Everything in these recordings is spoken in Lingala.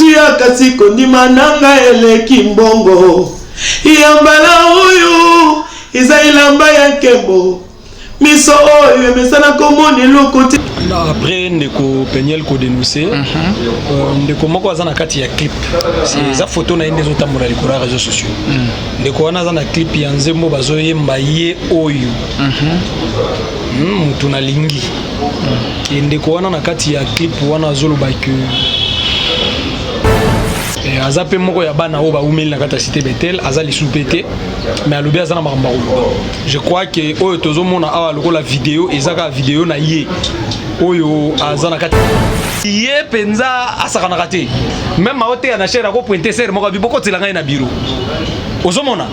motuya kasi kondima na nga eleki mbongo. Ya mbala oyo eza elamba ya nkembo. Miso oyo emesana komona eloko te. Après ndeko Peniel ko dénoncer, ndeko moko aza na kati ya clip. Eza photo na ye nde ezotambola likolo ya réseaux sociaux. Ndeko wana aza na clip ya nzembo bazoyemba ye oyo. Mutu nalingi. E ndeko wana na kati ya clip wana azoloba ke aza mpe moko ya bana oyo baumeli na kati ya Cité Bethel, aza lisusu mpe te, mais alobi aza na makambo ya koloba. Je crois que oyo tozomona awa lokola video eza kaka video na ye oyo aza na kati. Ye mpenza asakanaka te, même aoteya na chaire, akopointe sere moko abi bokotela ngai na bureau. Ozomona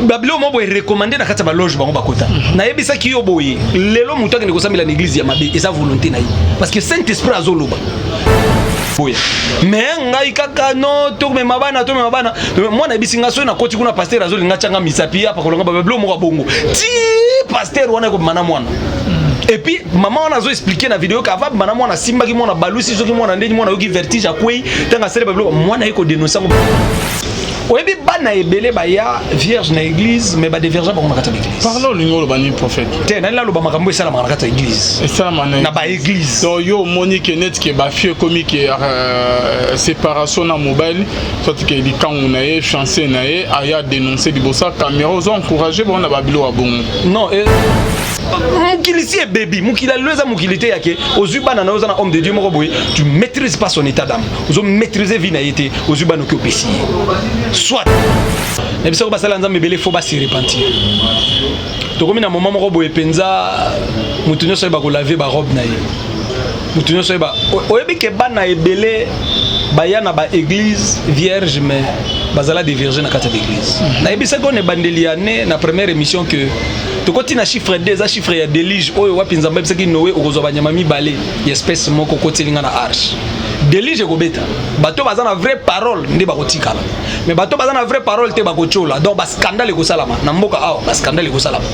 babiloko moko boye recommandé na kati ya baloge bango bakota. Nayebisaki yo boye, lelo moto akende kosambela na église ya mabe, eza volonté na ye, parce que Saint Esprit azoloba boye. Mais ngai kaka no, tomema bana, tomema bana. Mwana yebisi nga soki nakoti kuna, pasteur azolinga tianga misapi, apakolanga babiloko moko ya bongo ti pasteur wana ekobima na mwana. Et puis mama wana azo expliquer na video kava bima na mwana, asimbaki mwana, balusi soki mwana ndeni, mwana ayoki vertige, akwei. Ntango asali babiloko, mwana ye kodénoncer yango. Oyebi bana ebele baya vierge na église, mais badévierger bango na kati ya baéglise. Par là olingi oloba nini, prophète? Te, nani naloba makambo esalamaka na kati ya église. Esalama na baéglise. Donc yo omoni ke neti ke bafille ekomi ke séparation na mobali, soit ke likangu na ye, fiancé na ye, aya dénoncer liboso ya caméra, ozo encourage bango na babiloko ya bongo? Non, mokili si ebebi. Mokili ya lelo eza mokili te yake ozwi bana na yo, oza na homme de Dieu moko boye, tu maîtrises pas son état d'âme, ozo maîtriser vie na ye te, ozwi bana oki opesi ye. Soit na bisoko basala Nzambe ebele, faut base repentir. Tokomi na moment moko boye mpenza, moto nyonso oyeba kolaver barobe na ye, moto nyonso oyeba. Oyebi ke bana ebele baya na baéglise vierge, mais bazala dévierge na kati ya baéglise. Nayebisaki oyo na ebandeli ya ne na première émission ke tokoti na chiffre 2, eza chiffre ya déluge oyo wapi Nzambe ayebisaki Noé: okozwa banyama mibale ya espèce moko, okoteli nga na arche. Déluge ekobeta, bato baza na vraie parole nde bakotikala, mais bato baza na vraie parole te bakotiola. Donc bascandale ekosalama na mboka awa, bascandale ekosalama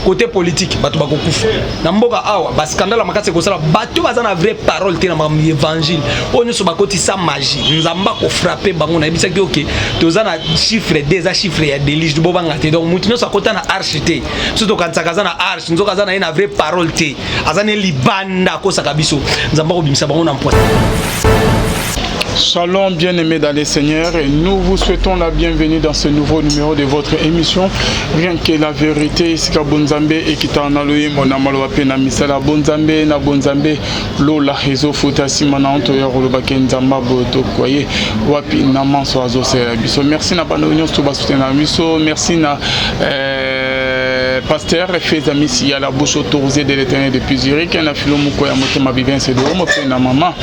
côté politique, bato bakokufa na mboka awa, bascandale ya makasi ekosala. Bato baza na vraie parole te na makambo ya évangile oyo nyonso bakotisa magie, Nzambe akofrapper bango. Nayebisaki oke toza na chiffre 2, eza chiffre ya déluge, bobanga te. Donc motu nyonso akota na arche te. Biso tokanisaka aza na arche, nzoka aza na ye na vraie parole te, aza ne libanda, akosaka biso. Nzambe akobimisa bango na mpwasa. Shalom, bien-aimés dans le Seigneur, et nous vous souhaitons la bienvenue dans ce nouveau numéro de votre émission Rien que la vérité. Esika bonzambe ekitaka na loyembo na maloba mpe na misala. Bonzambe na bonzambe, lola ezofuta. Nsima na toya kolobaki Nzambe boye tokwaye wapi na manso azosalela biso. Merci na bando nyonso basoutenaka biso. Merci na pasteur Fezamisi ya la bouche autorisée de l'Éternel depuis Zurich, na filo moko ya motema Bivin Sedoro, mpe na mama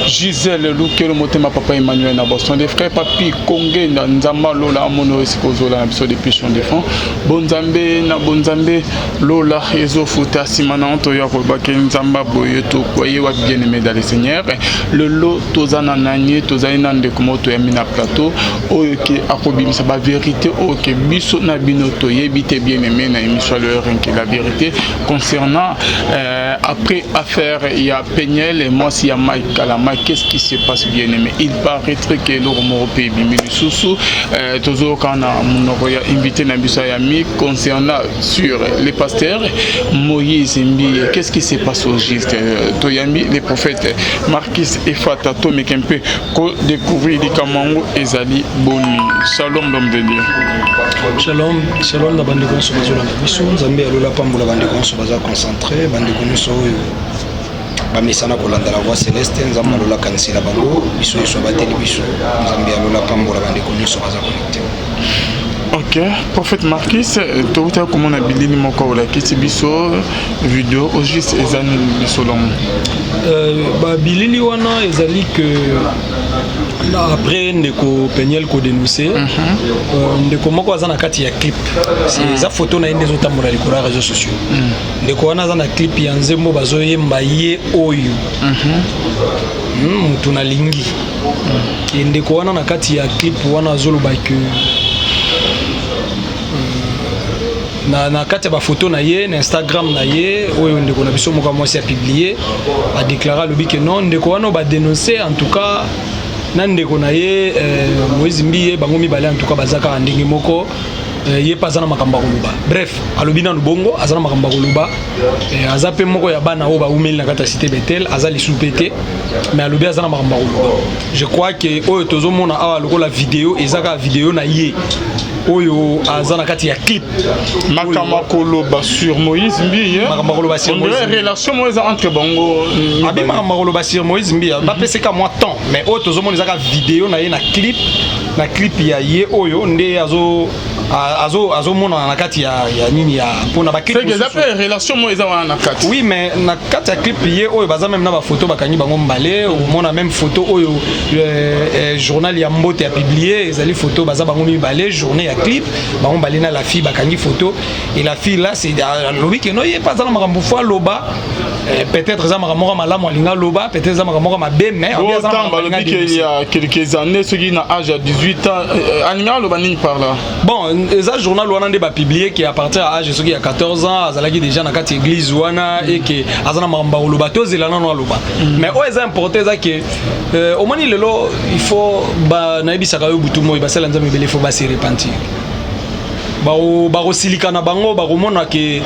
Gisèle Lukelo motema, papa Emmanuel na Boston, des frères Papi Konge na Nzamba Lola amono esika ozola na biso depuis Champ de Front. Bonzambe na bonzambe, lola ezofuta. Nsima na toya kolobaki Nzambe boye tokwaye wapi. Bien aimé dans le Seigneur, lelo toza na nani? Tozali na ndeko moko toyambi na plateau oyo ke akobimisa bavérité oyo ke biso na bino toyebi te. Bien aimé, na émission le Rien que la vérité, concernant après affaire ya Peniel, mwasi ya Mike Kalama, qu'est-ce qui se passe? Bien aimé, il paraîtrait que eloko moko mpe ebimi lisusu. Tozoyoka na monoko ya invité na biso ya mi concernant sur le pasteur Moïse Mbiye. Qu'est-ce qui se passe au juste? Toyambi le prophète Marquis Efata, tomeka mpe kodécouvrir likambo yango ezali boni. Shalom, l'homme de Dieu. Shalom, shalom na bandeko nyonso bazolanda biso. Nzambe alola pambola bandeko nyonso baza concentré, bandeko nyonso oyo bamesana kolanda la voix céleste. Nzambe alola kanisela bango, biso nyonso abateli biso. Nzambe alola pambola bandeko nyonso baza connecté. Ok, prophète Marquis, tokutaki komona bilili moko olakisi biso video. Au juste eza nini biso longo? Babilili wana ezali ke après ndeko Peniel kodénoncer, ndeko moko aza na kati ya clip. Eza photo na ye nde ezotambola likolo ya réseaux sociaux. Ndeko wana aza na clip ya nzembo bazoyemba ye oyo mutu nalingi. E ndeko wana na kati ya clip wana azoloba ke na kati ya bafoto na ye na Instagram na ye oyo ndeko na biso moko ya mwasi apublier, adéclarer, alobi ke non, ndeko wana oyo badénonce, en tout cas Na ndeko na ye Moïse Mbiye, bango mibale en tout cas baza kaka ndenge moko. Ye mpe aza na makambo ya koloba. Bref, alobi nanu bongo, aza na makambo ya koloba. Aza mpe moko ya bana oyo baumeli na kati ya Cité Betel, aza lisusu mpe te, mais alobi aza na makambo ya koloba. Je crois que oyo tozomona awa lokola video, eza kaka video na ye oyo aza na kati ya clip. Makambo ya koloba sur Moïse Mbiye. Makambo ya koloba sur On dirait Moïse Mbiye. Relation moko eza entre bango. Abi makambo ya koloba sur Moïse Mbiye, bapeseka mwa temps, mais oyo tozomona eza kaka video na ye na clip, na clip ya ye oyo nde azomonana na kati ya nini, ya mpona baclip. C'est que eza mpe relation moko eza wana na kati. Oui, mais na kati ya clip ye oyo baza même na bafoto, bakangi bango mbale. Omona même photo oyo journal ya Mbote ya publié, ezali photo baza bango mibale, journée ya clip, bango mbale na la fille, bakangi photo. Et la fille là, c'est alobi ke no, ye mpe aza na makambo fo aloba. Peut-être eza makambo moko malamu alinga aloba, peut-être eza makambo moko mabe, mais alobi aza na Autant makambo alinga balobi ke il y a quelques années, soki na âge ya 18 ans, alinga aloba nini par là? Bon, eza journal wana nde bapublie ke à partir ya âge soki ya 14 ans azalaki déjà na kati ya église wana e ke aza na makambo ya koloba. Tozela nano aloba. Mais oyo eza important eza ke omoni lelo, il faut nayebisaka yo butu moi, basala Nzambe ebele, il faut base repentir. Bakosilika na bango, bakomona ke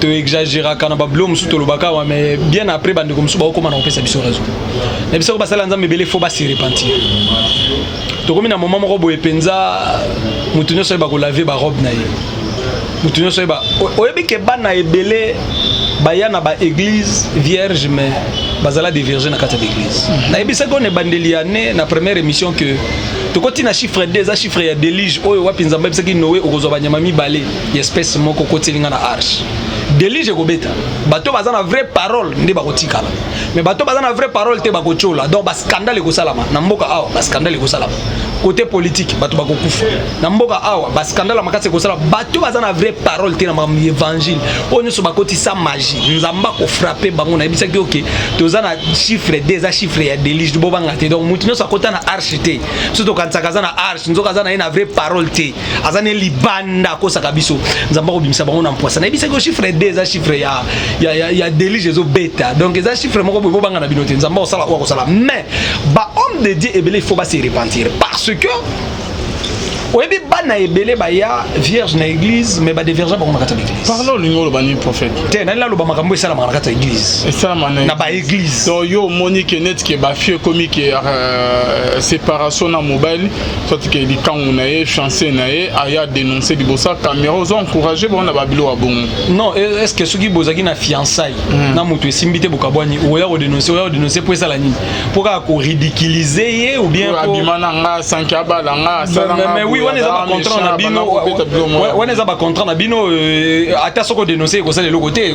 toexagéraka na babilo mosusu tolobaka awa, mais bien après bandeko mosusu bakokóma na kopesa biso raison. Na biso basala Nzambe ebele, faut base repentir. Tokomi na moment moko boye mpenza, motu nyonso oyeba kolave barobe na ye, motu nyonso oyeba. Oyebi ke bana ebele baya na baéglise vierge, mais bazala dévierge na kati ya baéglise. Nayebisaki oyo na ebandeli ya ne na première émission ke tokoti na chiffre 2, eza chiffre ya déluge oyo wapi Nzambe ayebisaki Noé: okozwa banyama mibale ya espèce moko, okoteli nga na arche. Déluge ekobeta, bato baza na vraie parole nde bakotikala, mais bato baza na vraie parole te bakotiola. Donc bascandale ekosalama na mboka awa, bascandale ekosalama côté politique, bato bakokufa na mboka awa, bascandale ya makasi ekosala. Bato baza na vraie parole te na makambo ya évangile oyo nyonso bakotisa magie, Nzambe akofrappe bango. Nayebisaki oke toza na chiffre 2, eza chiffre ya déluge, bobanga te. Donc motu nyonso akota na arche te. Biso tokanisaka aza na arche, nzoka aza na ye na vraie parole te, aza ne libanda, akosaka biso. Nzambe akobimisa bango na mpwasa. Nayebisaki yo chiffre 2 eza chiffre ya déluge ezobeta. Donc eza chiffre moko boye, bobanga na bino te. Nzambe akosala oyo akosala, mais bahomme de Dieu ebele, il faut base repentir, parce que oyebi bana ebele baya vierge na église, mais badévierge bango na kati ya baéglise. Par là olingi oloba nini, prophète? Te, nani naloba makambo esalamaka na kati ya église. Esalama na baéglise. Donc yo omoni ke neti ke bafille ekomi ke séparation na mobali, soit ke likangu na ye, fiancé na ye, aya dénonce liboso ya caméra, ozo encourage bango na babilo ya bongo? Non, est ce que soki bozalaki na fiançaille na moto, esimbi te, bokabwani, oya kodénonce, oya kodénonce mpo esala nini? Mpo kaka koridiculiser ye ou bien? Abima na nga sanki, abala nga, asala nga. Mais oui, wana eza bacontrat na bino, wana eza bacontrat na bino. Ata soki odénonce, ekosala eloko te.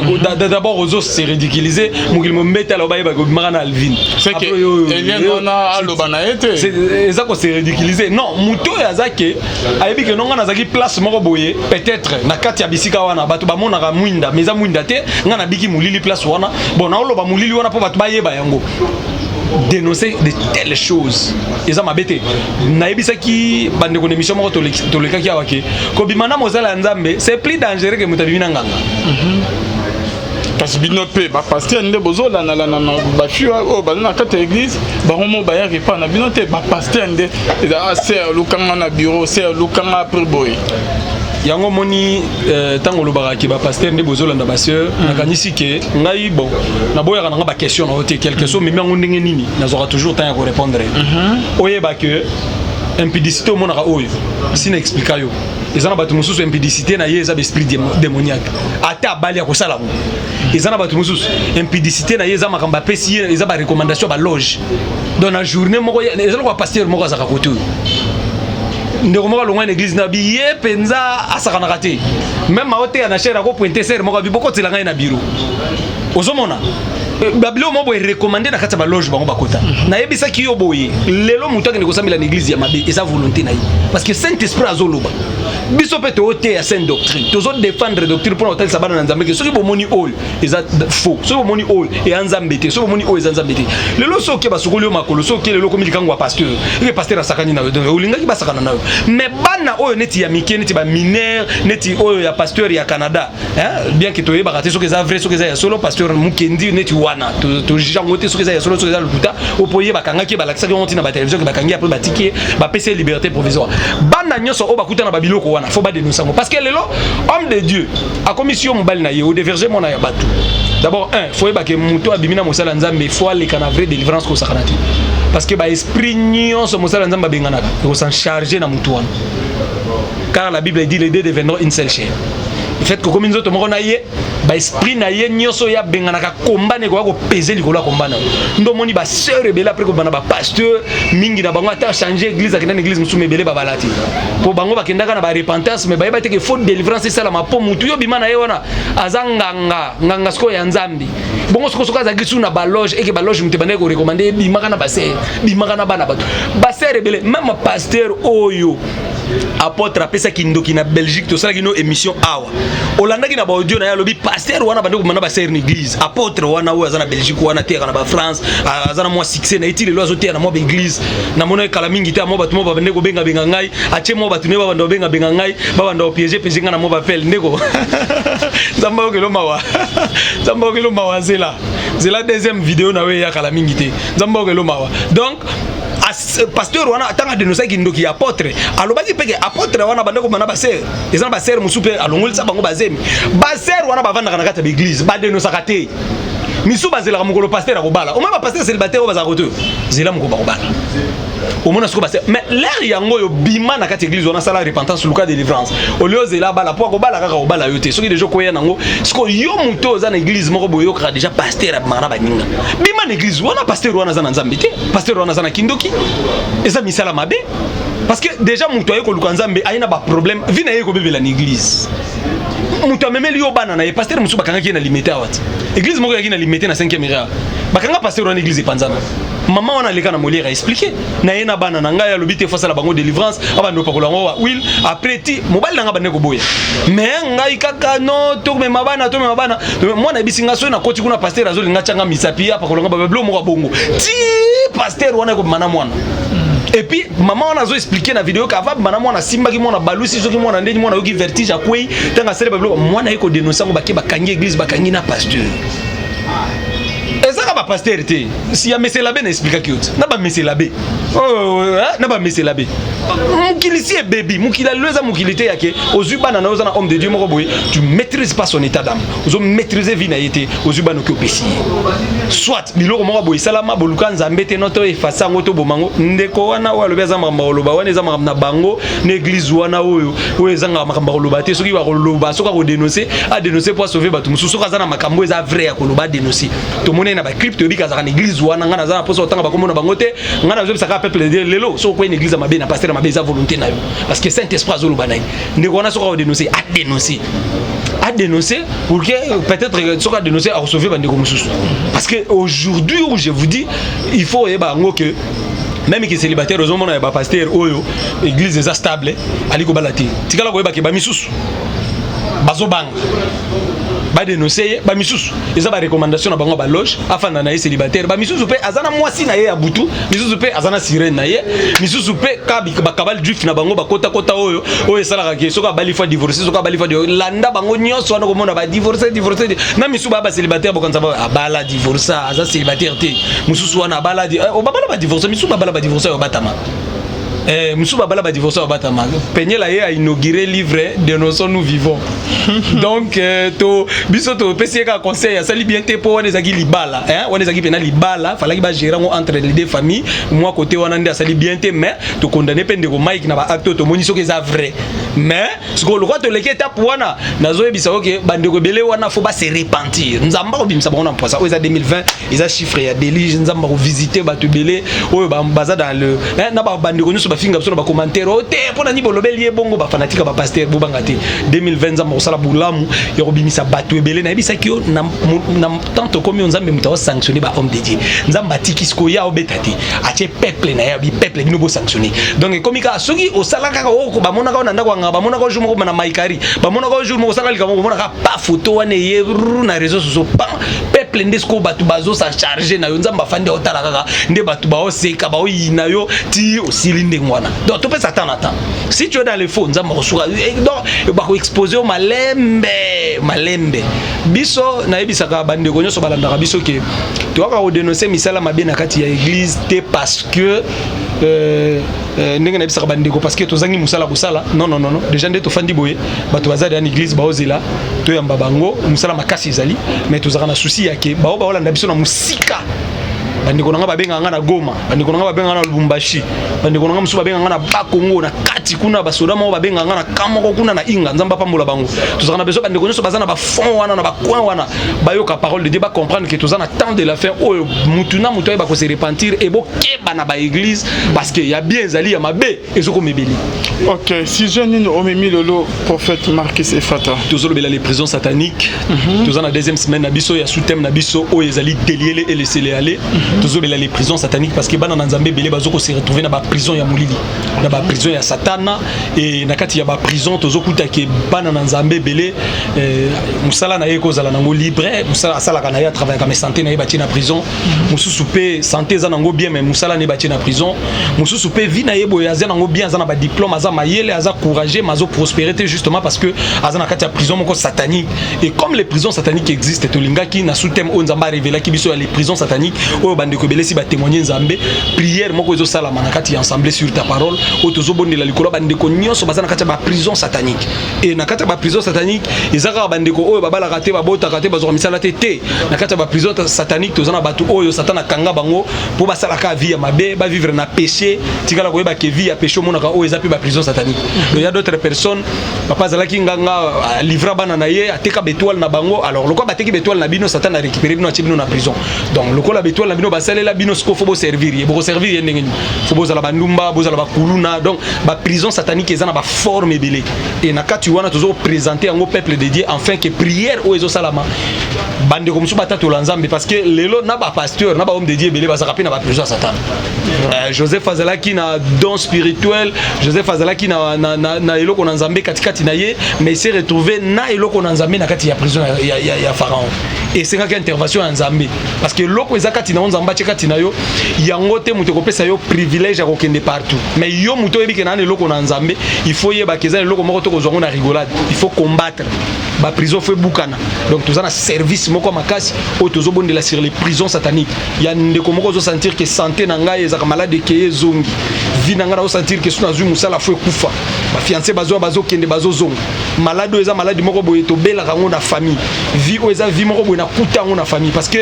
D'abord ozo se ridiculiser, mokili mombete ala bayebaka obimaka na Alvin. Wana aloba na ye te. Eza kose ridiculiser. Non, moto oyo aza ke ayebi ke nonga nazalaki place moko boye, peut-être na kati ya bisika wana bato bamonaka mwinda, mais eza mwinda te, nga nabiki molili place wana. Bon, naoloba molili wana mpo bato bayeba yango. Dénoncer de telles choses eza mabe te. Nayebisaki bandeko na émission moko tolekaki awa ke kobima na mosala ya Nzambe, c'est plus dangereux ke moto abimi na nganga. Kasi bino mpe bapasteur nde bozolandalanda na bafille oyo baza na kati ya église. Bango mo bayaka epai na bino te, bapasteur nde eza se alukanga na bureau, se alukanga après boye. Yango omoni, ntango olobaka ke bapasteur nde bozolanda basœur, nakanisi ke ngai, bon, naboyaka nanga baquestion na yo te. Quelque chose omemi yango ndenge nini, nazwaka toujours temps ya korépondre. Oyeba ke impudicité omonaka oyo si na explika yo, eza na bato mosusu impudicité na ye eza baesprit démoniaque, ata abali akosala ngo. Eza na bato mosusu impudicité na ye eza makambo apesi ye, eza barecommandation ya baloge. Donc na journée moko eza lokola pasteur moko azalaka kote oyo, ndeko moko alongwa na église na bi ye mpenza asakanaka te, même aoteya na chaire, akopointe sœur moko abi bokotela ngai na bureau. Ozomona babilo mo boye recommandé na kati ya baloge, bango bakota. Nayebisaki yo boye, lelo moto akende kosambela na église ya mabe, eza volonté na ye, parce que Saint Esprit azoloba. Biso mpe tooteya sainte doctrine, tozodéfendre doctrine mpona kotalisa bana na Nzambe ke soki bomoni oyo eza faux, soki bomoni oyo eya Nzambe te, soki bomoni oyo eza Nzambe te. Lelo soki oke basukoli yo makolo, soki oke lelo okomi likango ya pasteur, eke pasteur asakani na yo, donc olingaki basakana na yo. Mais bana oyo neti ya mike, neti bamineur, neti oyo ya pasteur ya Canada, hein, bien que toyebaka te soki eza vrai, soki eza ya solo, pasteur Mukendi neti wana. wana tojuge yango te soki eza ya solo, soki eza lokuta. Opo ye bakangaki ye, balakisaki yango ntina batelevizio ke bakangi ye, apres batiki ye, bapesi ye liberté provisoire. Bana nyonso oyo bakuta na babiloko wana, faut badénonce yango, parce que lelo homme de Dieu akomisi yo mobali na ye, odévierge mwana ya bato. D'abord un, faut yeba ke moto abimi na mosala Nzambe, faut aleka na vraie délivrance, kosakana te, parce que baesprit nyonso mosala Nzambe abenganaka ekosan charge na motu wana, car la Bible dit: les deux deviendront une seule chair. Le fait kokomi nzoto moko na ye, baesprit na ye nyonso oyo abenganaka, komba na ekoka kopese likolo ya komba na yo. Nde omoni basœur ebele, après kobanda bapasteur mingi na bango, ata change église, akenda na église mosusu, ebele babala te, mpo bango bakendaka na barepentance, mais bayeba te ke faut délivrance esalama, mpo mutu yo bima na ye wana aza nganga, nganga sikoyo ya Nzambe. Bongo sikoyo soki azalaki su na baloge, eke baloge moto ebandaki korecommander, ebimaka na basœur, bimaka na bana bato, basœur ebele. Même pasteur oyo apôtre apesaki ndoki na Belgique, tosalaki no émission awa, olandaki na baaudio na ye, alobi pasteur wana bande komanda basœur na église. Apôtre wana oyo aza na Belgique wana, ateyaka na bafrance, aza na mwa succès na ye ti lelo, azoteya na mwa baéglise. Namona ekala mingi te, mwa bato mo babande kobengabenga ngai, atie mwa bato ne babanda kobengabenga ngai, babanda kopiéger piéger ngai na mwa bafele. Ndeko, Nzambe okelo mawa, Nzambe okelo mawa. Nzela nzela, deuxième vidéo na yo eyakala mingi te. Nzambe okelo mawa. Donc pasteur wana, ntango adénonçaki ndoki ya apôtre, alobaki mpe ke apôtre wana bande komana basœur, eza na basœur mosusu mpe alongolisa bango bazemi. Basœur wana bavandaka na kati ya baéglise, badénonçaka te. Misu bazelaka mokolo pasteur akobala. Omoi bapasteur célibataire oyo bazalaka kote, zela mokolo bakobala, omona sikoyo basœur. Mais l'heure yango oyo, bima na kati ya église wana, sala repentance, luka délivrance, olie ozela bala, po akobala kaka kobala yo te. Soki deja okoya nango, sikoyo yo moto oza na église moko boye, oyokaka déjà pasteur abimaka na baninga, bima na église wana. Pasteur wana aza na Nzambe te, pasteur wana aza na kindoki, eza misala mabe, parce que déjà moto aye koluka Nzambe, aye na baproblème, vie na ye ekobebela na église. Moto amemeli yo bana na ye, pasteur mosusu bakangaki ye na Limete awa ti église moko eyaki na Limete na 5e rue, bakanga pasteur wana, église epanzana. Mama wana aleka na Molière, aexpliquer na ye na bana na ngai, alobi te faut asala bango délivrance, abanda opakola yango wa huile. Après ti mobali na ngai bande koboya, mais ngai kaka no, tomema bana, tomema bana. Mwana yebisi nga soki nakoti kuna, pasteur azolinga tianga misapi, apakola nga babilo moko ya bongo. Ti pasteur wana ekobima na mwana, et puis mama wana azo expliquer na video kava bima na mwana, asimbaki mwana, balusi soki mwana ndeni, mwana ayoki vertige, akwei. Ntango asali babiloko, mwana ye kodénoncer yango, bake bakangi église, bakangi na pasteur. Ezaka bapasteur te, si ya meselabe na expliquaki yo te na bameselabe, na bameselabe. Mokili si ebebi, mokili lelo eza mokili te yake ozwi bana na yo, oza na homme de Dieu moko boye, tu maîtrises pas son état d'âme, ozo maîtriser vie na ye te, ozwi bana oki opesi ye, soit biloko moko boye esalama, boluka Nzambe te, no to effacer yango, toboma yango. Ndeko wana oyo alobi aza makambo ya koloba wana, eza makambo na bango na église wana oyo oyo ezangaka makambo ya koloba te. Soki bakoloba, soki akodénoncer, adénoncer po asauve bato mosusu. Soki aza na makambo eza vrai ya koloba, adénoncer. Tomoni na baclip, toyebi kazalaka na église wana. Ngai naza na mposa kotanga bakombo na bango te. Ngai nazobisaka peuple de Dieu, lelo soki okwei na église ya mabe, na pasteur ya mabe, eza volonté na yo, parce que Saint Esprit azoloba na ye. Ndeko wana soki akodénoncer, adénoncer, adénoncer pour que peut-être soki adénoncer, akosauve bandeko mosusu. Parce que aujourd'hui où je vous dis, il faut oyeba yango que même que célibataire, ozomona ya bapasteur oyo église eza stable, ali kobala te, tikala koyeba ke bamisusu bazobanga badénoncer ye. Bamisusu eza barecommandation na bango ya baloge, afanda na ye célibataire. Bamisusu mpe aza na mwasi na ye ya butu, misusu mpe aza na sirene na ye, misusu mpe ka bakabale juif na bango bakotakota oyo oyo esalaka ke soki abali faut divorce, soki abali faut landa bango nyonso wana, komona badivorce, divorce na misusu baya bacélibataire, bokanisa abala divorce, aza célibataire te. Mosusu wana abala, babala badivorce, misusu babala badivorce oyo batama, mosusu babala badivorce oyo batama. Penyela ye ainauguré livre "Dénonçons, nous vivons". Donc to biso topesi ye kaka conseil, asali bien te, mpo wana ezalaki libala, hein? Wana ezalaki mpena libala, falaki bagérer yango entre les deux familles. Mwa côté wana nde asali bien te, mais tokondane mpe ndeko Mike na baacte oyo tomoni soki eza vrai. Mais sikoyo lokwa toleki étape wana, nazoyebisa oke bandeko ebele wana faut base repentir. Nzambe akobimisa bango na mposa oyo eza 2020, eza chiffre ya déluge. Nzambe akovisite bato ebele oyo baza dans le na bandeko nyonso bafinga biso na bacommentaire oyo te, mpo na nini bolobeli ye bongo. Bafanatique bapasteur, bobanga te. 2020 Nzambe akosala bolamu ya kobimisa bato ebele. Nayebisaki yo na tant tokomi oyo, Nzambe moto aosanctionne bahomme de Dieu. Nzambe atiki sikoyo ye aobeta te, atie peuple na ye, abi peuple bino bosanctionne. Donc ekomi kaka soki osala kaka oyo bamonaka oyo na ndako yanga, bamonaka oyo jour moko na maikari, bamonaka oyo jour moko osala likambo, bamonaka pa photo wana eye na réseau sociaux, pan peuple nde sikoyo bato bazosa charge na yo. Nzambe afandi, aotala kaka nde bato baoseka, baoyina yo ti osili ndenge. Wana donc topesa temps na temps. Si tu es dans le faux, Nzambe akosuka, donc bakoexpose yo malembe malembe. Biso nayebisaka bandeko nyonso balandaka biso ke toyaka kodénonce misala mabe na kati ya église te, parce que ndenge nayebisaka bandeko, parce que tozangi mosala kosala. Non, non, non, non. Déjà nde tofandi boye, bato baza deya na église, baozela toyamba bango. Mosala makasi ezali, mais tozalaka na souci ya ke bao baolanda biso na mosika. Bandeko na nga babengaka nga na Goma, bandeko na nga babengaka nga na Lubumbashi, bandeko na nga mosusu babengaka nga na Bakongo na kati kuna, basoda moko babengaka nga na camp moko kuna na Inga. Nzambe apambola bango. Tozalaka na besoin bandeko nyonso baza na bafond wana, na bacoin wana, bayoka parole de Dieu, bacomprendre ke toza na temps de la fin oyo mutu na mutu ayeba kose repentir e bokeba na baéglise, parce que ya bien ezali, ya mabe ezokoma ebele. Ok, sujet nini omemi lelo, prophète Marcus Efata? Tozolobela les prisons sataniques. Toza na deuxième semaine na biso ya sous-thème na biso oyo ezali "Déliez-les et laissez-les aller". Tozolobela les prisons sataniques parce que bana na Nzambe ebele bazoko se retrouver na baprison ya molili, na baprison ya Satana. E na kati ya baprison, tozokuta ke bana na Nzambe ebele, mosala na ye kozala nango libre, mosala asalaka na ye, atravaillaka, mais santé na ye batie na prison. Mosusu mpe santé eza nango bien, mais mosala na ye batie na prison. Mosusu mpe vie na ye boye aza nango bien, aza na badiplôme, aza mayele, aza courageux, mais azoprospérer te, justement parce que aza na kati ya prison moko satanique. Et comme les prisons sataniques existent, tolingaki na sous-thème oyo Nzambe arevelaki biso ya les prisons sataniques, oyo bandeko ebele si batémoigne Nzambe, prière moko ezosalama na kati ya Assemblée sur ta parole, oyo tozobondela likolo ya bandeko nyonso baza na kati ya baprison satanique. E na kati ya baprison satanique, eza kaka bandeko oyo babalaka te, babotaka te, bazwaka misala te te. Na kati ya baprison satanique, toza na bato oyo Satan akanga bango mpo basalaka vie ya mabe, bavivre na péché. Tikala koyeba ke vie ya péché omonaka oyo eza mpe baprison satanique. Donc ya d'autres personnes, papa azalaki nganga, alivra bana na ye, ateka betoile na bango. Alors lokola bateki betoile na bino, Satan a récupéré bino, atie bino na prison. Donc lokola betoile na bino basalela bino, siko fo boservir ye. Bokoservir ye ndenge nini? Fo bozala bandumba, bozala bakuluna. Donc baprison satanique eza na baforme ebele. E na kati wana, tozoprésente yango peuple de Dieu, enfin ke prière oyo ezosalama, bandeko mosusu batatola Nzambe, parce que lelo na bapasteur, na bahomme de Dieu ebele bazalaka mpe na baprison ya Satan. Joseph azalaki na don spirituel, Joseph azalaki na eloko na Nzambe katikati na ye, mais il s'est retrouvé na eloko na Nzambe na kati ya prison ya Pharaon. Esengaki intervention ya Nzambe, parce que eloko eza kati na yo, Nzambe atie kati na yo yango te moto ekopesa yo privilège ya kokende partout. Mais yo moto oyebi ke na eloko na Nzambe, il faut yebaka eza eloko moko to kozwa yango na rigolade. Il faut combattre baprison, fo ebukana. Donc toza na service moko makasi oyo tozobondela sur les prisons sataniques. Ya ndeko moko ozosentir ke santé na ngai ezalaka malade, ekeye ezongi, vie na ngai nazosentir ke so nazwi mosala fo ekufa, bafiancé bazwa, bazokende, bazozonga, malade oyo eza maladi moko boye tobelaka yango na famille, vie oyo eza vie moko boye nakuta yango na famille. Parce que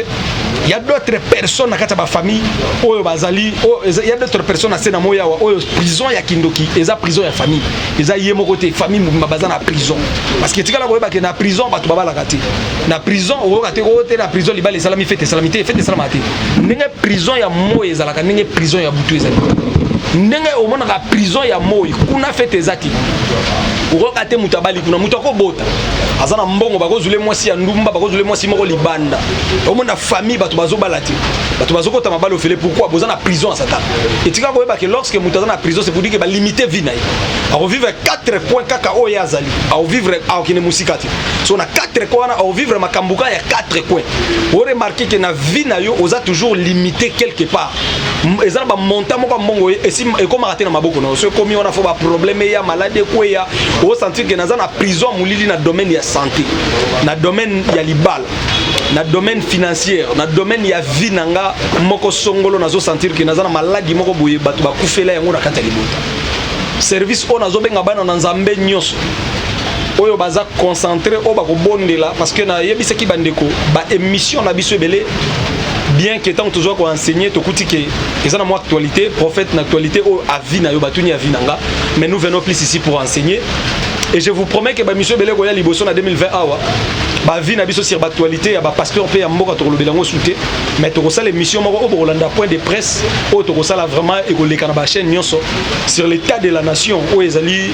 y a d'autres personnes na kati ya bafamille oyo bazali, y a d'autres personnes na se na moi awa oyo prison ya kindoki eza prison ya famille. Eza ye moko te, famille mobimba baza na prison. Parce que tikala koyeba ke na prison bato babalaka te. Na prison okoyoka te oyo te na prison libala esalami, fête esalami te, fête esalamaka te. Ndenge prison ya moi ezalaka, ndenge prison ya butu ezali. Ndenge omonaka prison ya moi, kuna fête eza te, okoyoka te moto abali kuna, moto akobota, aza na mbongo, bakozwile mwasi ya ndumba, bakozwile mwasi moko libanda. Omona famille bato bazobala te, bato bazokota mabala ofele. Pourquoi? Boza na prison ya Satan. Etika koyeba ke lorsque moto aza na prison, c'est pour dire ke balimite vie na ye, akovivre 4 coin kaka oyo ye azali, akovivre, akokende mosika te. So na 4 coin wana, akovivre makambo kaka ya 4 coin. Oremarke ke na vie na yo oza toujours limité quelque part. Eza na bamontant moko ya mbongo esi ekomaka te na maboko na yo. So ekomi wana, fo baproblème eya, malade ekweya. Osentir ke naza na prison ya molili na domaine ya santé, na domaine ya libala, na domaine financière, na domaine ya vie na nga moko songolo. Nazosentir ke naza na maladi moko boye, bato bakufela yango na kati ya libota. Service oyo nazobenga bana na Nzambe nyonso oyo baza concentré, oyo bakobondela, parce que nayebisaki bandeko baémission na biso ebele, bien que ntango tozwa koenseigner, tokuti ke eza na mwa actualité, prophète na actualité oyo avis na yo, batuni avis na nga, mais nous venons plus ici pour enseigner. Et je vous promets que bamission ebele koya liboso na 2020 awa, baavis na biso sur baactualité ya bapasteur mpe ya mboka, tokolobela yango su te. Mais tokosala émission moko oyo bokolanda, point de presse oyo tokosala vraiment, ekoleka na bachaîne nyonso, sur l'état de la nation oyo ezali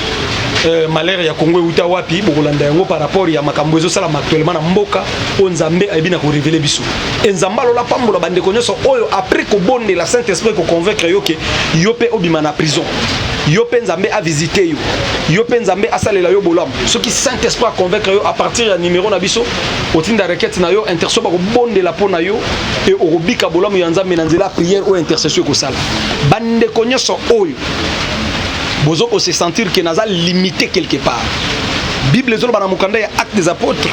malheur ya Congo euta wapi. Bokolanda yango par rapport ya makambo ezosalama actuellement na mboka oyo Nzambe ayebi na korévéler biso. E Nzambe alola pambola bandeko nyonso oyo après kobondela, Saint Esprit koconvaincre yo ke yo mpe obima na prison, yo mpe Nzambe avisite yo, yo mpe Nzambe asalela yo bolamu. Soki Saint Esprit aconvaincre yo, à partir ya numéro na biso otinda requête na yo, intercession bakobondela mpo na yo e okobika bolamu ya Nzambe na nzela ya prière oyo intercession ekosala. Bandeko nyonso oyo Bozo ko se sentir que naza limité quelque part. Bible ezoloba na mokanda ya Actes des Apôtres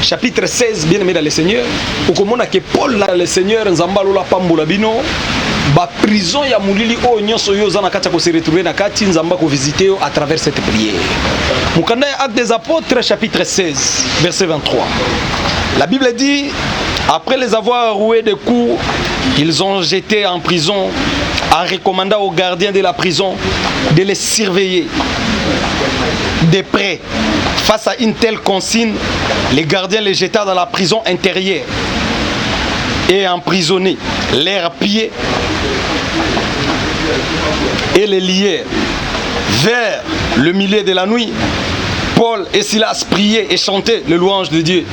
chapitre 16, bien aimé dans le Seigneur, okomona que Paul na le Seigneur Nzambe alola pambola bino ba prison ya molili oyo nyonso yo oza na kati ya ko se retrouver na kati, Nzambe ako visiter yo à travers cette prière. Mokanda ya Actes des Apôtres chapitre 16 verset 23. La Bible dit, après les avoir roués de coups, ils ont jeté en prison en recommandant aux gardiens de la prison de les surveiller de près. Face à une telle consigne, les gardiens les jetèrent dans la prison intérieure et emprisonnés leurs pieds et les lièrent. Vers le milieu de la nuit, Paul et Silas priaient et chantaient les louanges de Dieu.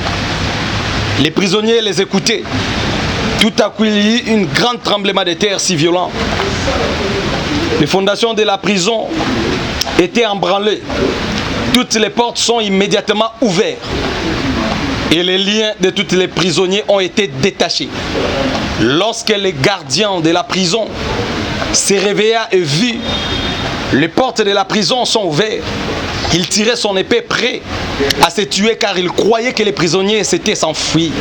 Les prisonniers les écoutaient. Tout à coup, il y eut un grand tremblement de terre si violent. Les fondations de la prison étaient ébranlées. Toutes les portes sont immédiatement ouvertes et les liens de tous les prisonniers ont été détachés. Lorsque les gardiens de la prison se réveilla et vit les portes de la prison sont ouvertes, il tirait son épée prêt à se tuer car il croyait que les prisonniers s'étaient enfuis.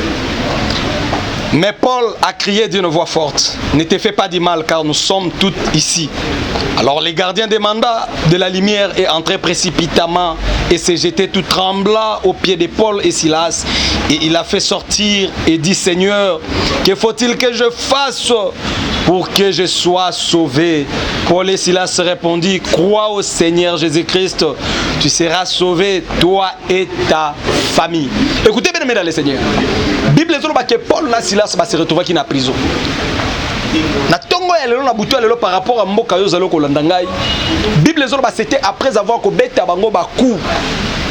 Mais Paul a crié d'une voix forte, ne te fais pas du mal car nous sommes tous ici. Alors les gardiens demanda de la lumière et entraient précipitamment et se jetaient tout tremblant aux pieds de Paul et Silas. Et il a fait sortir et dit, Seigneur, que faut-il que je fasse pour que je sois sauvé? Paul et Silas répondit, crois au Seigneur Jésus-Christ, tu seras sauvé, toi et ta famille. Écoutez bien, dans le Seigneur. Bible ezoloba que Paul na Silas ba se retrouvaki na prison. Na tongo ya lelo, na butu ya lelo, par rapport à mboka yo ozali kolanda ngai, Bible ezoloba c'était après avoir kobeta bango bacoup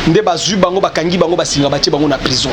nde bazwi bango, bakangi bango, basinga, batie bango na prison.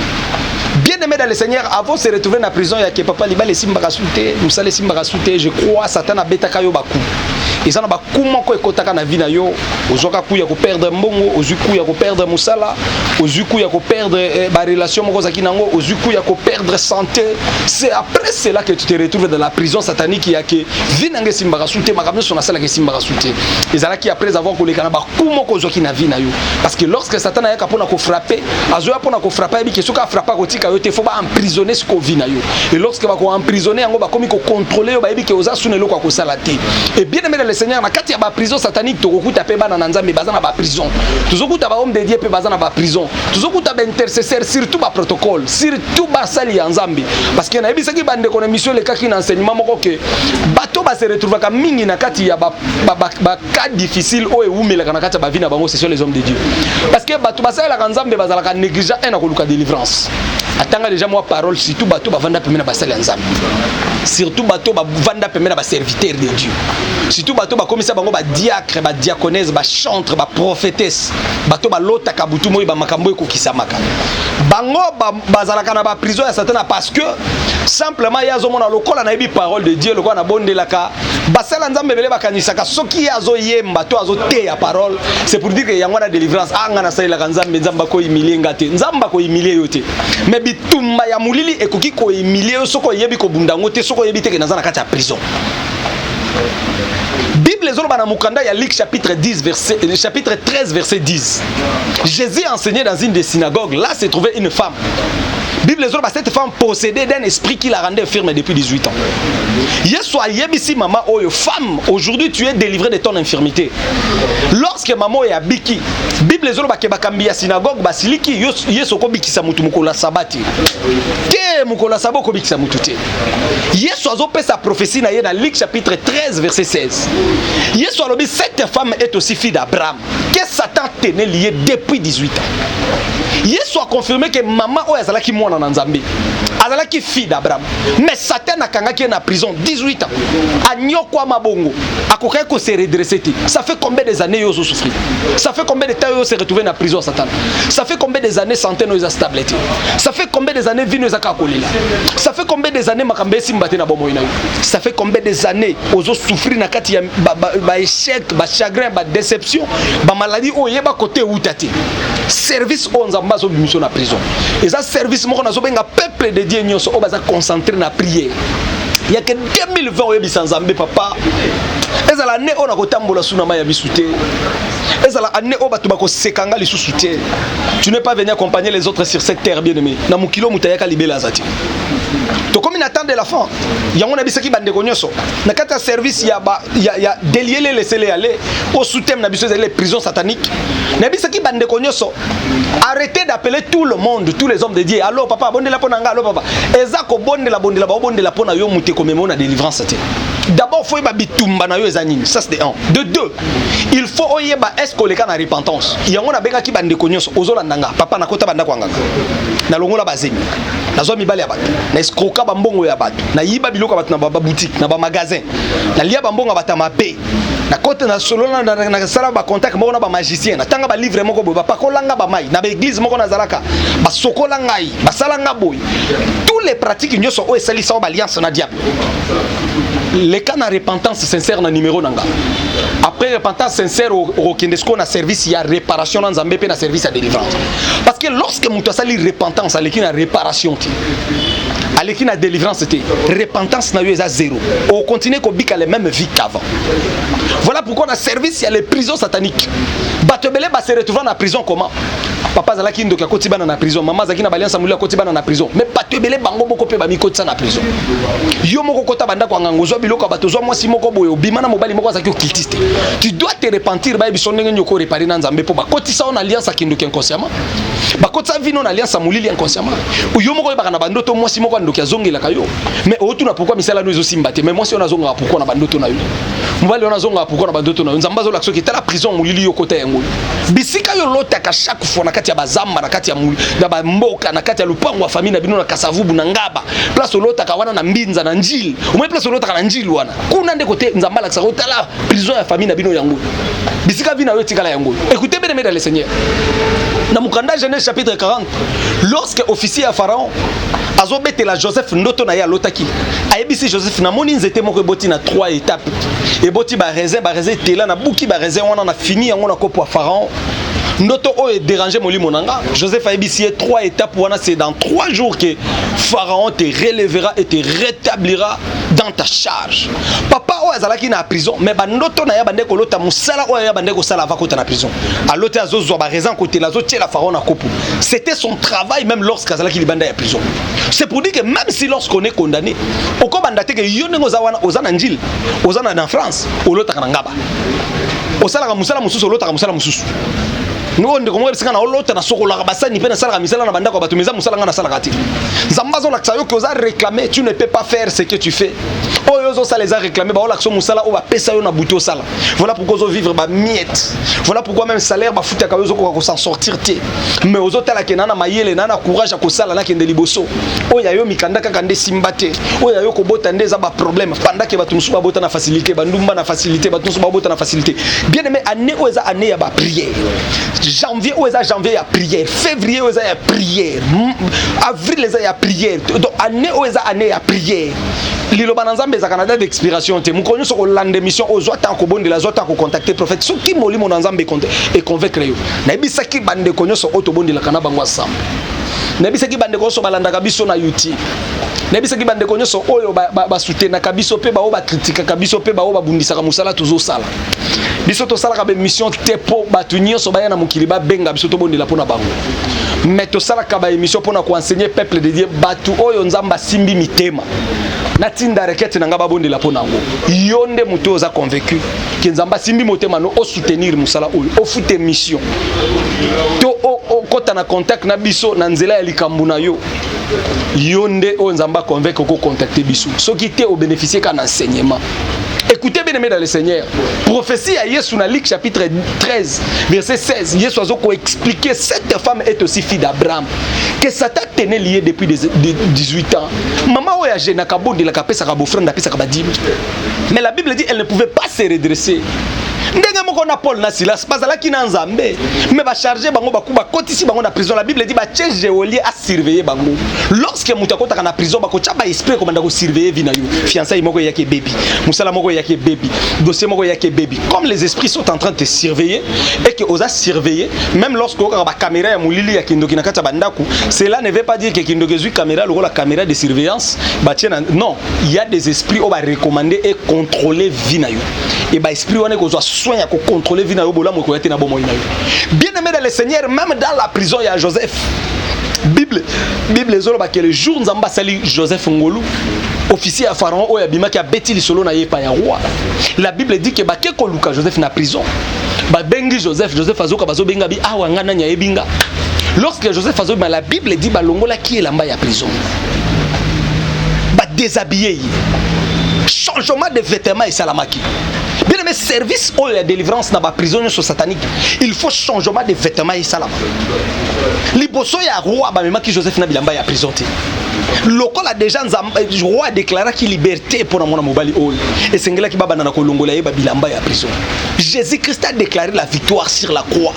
Bien aimé dans le Seigneur, avant se retrouver na prison ya ke papa, libala esimbaka su te, mosala esimbaka su te, je crois Satan abetaka yo bacoups. Eza na bacoups moko ekotaka na vie na yo. Ozwaka coup ya koperdre mbongo, ozwi coup ya koperdre mosala, ozwi coup ya koperdre barelation moko ozalaki nango, ozwi coup ya koperdre santé. C'est après cela que tu te retrouves dans la prison satanique ya ke vie na nga esimbaka su te, makambo nyonso nasalaka esimbaka su te. Ezalaki après avoir koleka na bacoups moko ozwaki na vie na yo, parce que lorsque Satan ayaka mpona kofrapper, azoya mpona kofrapper, ayebi ke soki afrapper akotika yo te, faut baemprisonner sikoyo vie na yo. Et lorsque bakoemprisonner yango, bakomi kocontrôler yo, bayebi ke oza suna eloko ya kosala te. Et bien aimé dans le Seigneur, na kati ya baprison satanique, tokokuta mpe bana na Nzambe baza na baprison, tozokuta bahomme de Dieu mpe baza na baprison, tozokuta baintercesseur, surtout baprotocole, surtout basali ya Nzambe. Parce que nayebisaki bandeko na émission elekaki na enseignement moko ke bato base retrouvaka mingi na kati ya bacas ba, ba, ba cas difficile oyo ewumelaka na kati ya bavie na bango, ce sont les hommes de Dieu, parce que bato basalelaka Nzambe bazalaka négligent un na koluka délivrance. Atanga déjà mwa parole, surtout bato bavanda pembe na basali ya Nzambe, surtout bato bavanda pembe na baserviteur de Dieu, surtout bato bakomisa bango badiacre, badiaconesse, bachantre, baprophétesse, bato balotaka butu moi bamakambo ekokisamaka. Bango bazalaka na baprison ya Satana, parce que simplement ye azomona lokola nayebi parole de Dieu, lokola nabondelaka. Basala Nzambe ebele bakanisaka soki ye azoyemba to azoteya parole, c'est pour dire que yango wana délivrance. Ah, nga nasalelaka Nzambe, Nzambe akohumilie nga te. Nzambe akohumilie yo te, mais bitumba ya molili ekoki kohumilie yo soki oyebi kobunda yango te, soki oyebi te ke naza na kati ya prison. Bible ezoloba na mokanda ya Luc chapitre 10 verset, chapitre 13 verset 10, Jésus enseignait dans une des synagogues. Là se trouvait une femme. Bible ezoloba cette femme possédait d'un esprit qui la rendait infirme depuis 18 ans. Yesu ayebisi mama oyo: femme, aujourd'hui tu es délivré de ton infirmité. Lorsque mama oyo abiki, Bible ezoloba ke bakambi ya synagogue basiliki. Yesu okobikisa mutu mokolo ya saba te? Te, mokolo ya saba okobikisa mutu te. Yesu azopesa prophétie na ye na Luc chapitre 13 verset 16. Yesu alobi: cette femme est aussi fille d'Abraham que Satan tenait lié depuis 18 ans. Yesu aconfirme ke mama oyo azalaki mwana na Nzambe, azalaki fille d'Abraham, mais Satan akangaki ye na prison 18 ans, anyokwama bongo, akokaki kose redresser te. Ça fait combien des années yo ozosouffrir? Ça fait combien de temps yo se retrouver na prison ya Satan? Ça fait combien des années santé no eza stable te? Ça fait combien des années vie no eza kaka kolela? Ça fait combien des années makambo esimba te na bomoi na yo? Ça fait combien des années ozosouffrir na kati ya baéchec, bachagrin, badéception, bamaladie oyo oyeba kote euta te? Service oyo Nzambe azobimisa na prison eza service moko nazobenga peuple de Dieu nyonso oyo baza concentré na prière yake 2020. Oyebisa Nzambe: papa, Ezala année oyo nakotambola su na mai ya misu te. Ezala année oyo bato bakoseka nga lisusu te. Tu n'es pas venu accompagner les autres sur cette terre, bien aimé. Na mokili oyo moto ayaka libela aza te. Tokomi na temps de la fin. Yango nayebisaki bandeko nyonso na kati ya service ya, ba, ya, ya délier les laisser les aller au sous-thème na biso ezali les prisons sataniques. Nayebisaki bandeko nyonso, arrêtez d'appeler tout le monde, tous les hommes de Dieu: "Allo papa, bondela mpo na nga, allo papa." Eza kobondela bondela, baobondela mpo na yo, moto ekomema na délivrance te. D'abord faut oyeba bitumba na yo eza nini. Ça, c'est de un. De deux, il faut oyeba est ce que oleka na repentance. Yango nabengaki bandeko nyonso ozolanda nga: "Papa, nakota bandako ya nganga, nalongola bazemi, nazwa mibali ya bato, na escroka bambongo ya bato, nayiba biloko ya bato na baboutique, na bamagasin, nalia bambongo ya bato ya mabe, nakota na solo, nasala bacontact moko na bamagicien, natanga balivre moko boye, bapakolanga bamai na baeglise moko nazalaka, basokola ngai, basala nga boye." Tous les pratiques nyonso oyo esalisa oyo baalliance na diable, leka na repentance sincère na numéro na nga. Après repentance sincère, okokende sikoyo na service ya réparation na Nzambe mpe na service ya délivrance, parce que lorsque moto asali repentance, aleki na réparation te, aleki na délivrance te, repentance na yo eza zéro, okontinue kobika les mêmes vie qu'avant. Voilà pourquoi na service ya les prisons sataniques, bato ebele base retrouva na prison. Comment? Papa azalaki ndoki, akoti bana na prison. Mama azalaki na baliansa molili, akoti bana na prison. Mais bato ebele bango moko mpe bamikotisa na prison. Yo moko kota bandako ya nganga, ozwa biloko ya bato, ozwa mwasi moko boye, obima na mobali moko azalaki occultiste. Tu dois te repentir. Bayebi so ndenge nini okorépare na Nzambe, mpo bakotisa yo na alliance ya kindoki inconsciemment, bakotisa vino na alliance ya molili inconsciemment. Yo moko oyebaka na bandoto, mwasi moko ya ndoki azongelaka yo, mais otuna pourquoi misala no ezosimba te. Mais mwasi oyo azongaka pourquoi na bandoto na yo? Mobali wana azongaka pourquoi na bandoto na yo? Nzambe azolakisa soki tala prison molili yo kota yango, bisika yo olotaka chaque fois na kati ya bazamba, na kati ya na bamboka, na kati ya lupango ya famille na bino, na Kasavubu, na Ngaba, place olotaka wana, na Mbinza, na Njili. Omoni place olotaka na Njili wana, kuna nde kote Nzambe alakisaka: otala prison ya famille na bino, yango bisika vi na yo etikala yango. Écoutez, bien aimé dans le Seigneur, na mokanda Genèse chapitre 40, lorsque officier ya Pharaon azobetela Joseph ndoto na ye alotaki, ayebisi Joseph: "Namoni nzete moko eboti na trois étapes, eboti baraisin, baraisin etela, nabuki baraisin wana, na fini yango na kopo ya Pharaon. Ndoto oyo edérange molimo na nga." Joseph ayebisi ye: "Trois étapes wana, c'est dans 3 jours que Pharaon te relèvera et te rétablira dans ta charge." Papa oyo azalaki na prison, mais bandoto na ye bande kolota mosala oyo ya bande kosala ava kota na prison. Aloti azozwa baraisin kotela, azotiela Pharaon na kopo. C'était son travail même lorsque azalaki libanda ya prison. C'est pour dire que même si lorsqu'on est condamné, okobanda te ke yo ndenge oza wana, oza na Njile, oza na France, olotaka na Ngaba, osalaka mosala mosusu, olotaka mosala mosusu. Oyo ndeko moko ebisika na olota nasokolaka basani mpe nasalaka misala na bandako ya bato, mais eza mosala nga nasalaka te. Nzambe azolakisa yo ke oza réclamé. Tu ne peux pas faire ce que tu fais. Oyo ozosala eza réclamé. Baolakisa yo mosala oyo bapesa yo na butu osala. Voilà pourquoi ozovivre bamiettes. Voilà pourquoi même salaire bafutaka yo, ozokoka kosan sortir te, mais ozotala ke na na mayele na na courage ya kosala, nakende liboso. Oyo ya yo mikanda kaka nde simba te, oyo ya yo kobota nde eza baproblème, pendant ke bato mosusu babota na facilité, bandumba na facilité, bato mosusu babota na facilité. Bien aimé, année oyo eza année ya baprière. Janvier oyo eza janvier ya prière, février oyo eza ya prière, avril eza ya prière. Donc année oyo eza année ya prière. Liloba na Nzambe ezalaka na date d'expiration te. Mokolo nyonso kolanda émission oyo, zwa ntango kobondela, zwa ntango kocontacte prophète soki molimo na Nzambe econvaincre yo. Nayebisaki bandeko nyonso oyo tobondelaka na bango ensemble, nayebisaki bandeko nyonso balandaka biso na YouTube, nayebisaki bandeko nyonso oyo basoutenaka biso mpe baoyo bakritikaka biso mpe baoyo babundisaka mosala tozosala. Biso tosalaka baémission te mpo bato nyonso baya na mokili babenga biso tobondela mpo na bango, mais tosalaka baémission mpona koenseigner peuple de Dieu. Bato oyo Nzambe asimbi mitema, natinda requête na nga, babondela mpo na yango. Yo nde moto oyo oza convaincu ke Nzambe asimbi motema no osoutenir mosala oyo, ofute mission to okɔta na contact na biso na nzela ya likambo na yo, yo nde oyo Nzambe aconvaincre, okocontacte biso. Soki te, obénéficie kaka na enseignement. Écoutez, bien aimé dans le Seigneur, prophétie à Yesu na Luc chapitre 13 verset 16, Yesu azo expliquer: cette femme est aussi fille d'Abraham que Satan tenait lié depuis 18 ans. Maman oyo agenaka, bondelaka, apesaka bofrande, apesaka badîmes, mais la Bible dit, elle ne pouvait pas se redresser. Ndenge moko na Paul na Silas bazalaki na Nzambe, mais ba charger bango baku bakotisi bango na prison. La Bible dit batie geôlier a surveiller bango. Lorsque moto akotaka na prison bakotia ba esprit komanda ko surveiller vie na yo. Fiançailles moko eyaki ebebi, mosala moko eyaki ebebi, dossier moko eyaki ebebi. Comme les esprits sont en train de te surveiller et que oza surveiller, même lorsque okaka ba caméra ya molili ya kindoki na kati ya bandako, cela ne veut pas dire que kindoki ezwi caméra lokola caméra de surveillance batie na non, il y a des esprits oyo ba recommander et contrôler vie na yo. Et ba esprit wana ekozwa soin ya ko contrôler vie na yo, bolamu ekoya te na bomoi na yo. Bien aimé dans le Seigneur, même dans la prison ya Joseph, Bible ezoloba que le jour Nzambe asali Joseph ngolu, officier ya Pharaon oyo abimaki abeti lisolo na ye epai ya roi. La Bible dit que bake koluka Joseph na prison. Babengi Joseph, Joseph azoka bazobenga bi awa nga nani ayebi nga. Lorsque Joseph azobima, la Bible dit balongolaki elamba ya prison. Ba déshabiller ye. Changement de vêtements esalamaki. Bien aimé, service oyo ya délivrance na ba prison nyonso satanique, il faut changement de vêtements esalama. Liboso ya roi bamemaki Joseph na bilamba ya prison te. Lokola déjà Nzambe roi déclaraki liberté pour mwana mobali oyo, esengelaki babanda na kolongola ye ba bilamba ya prison. Jésus-Christ a déclaré la victoire sur la croix.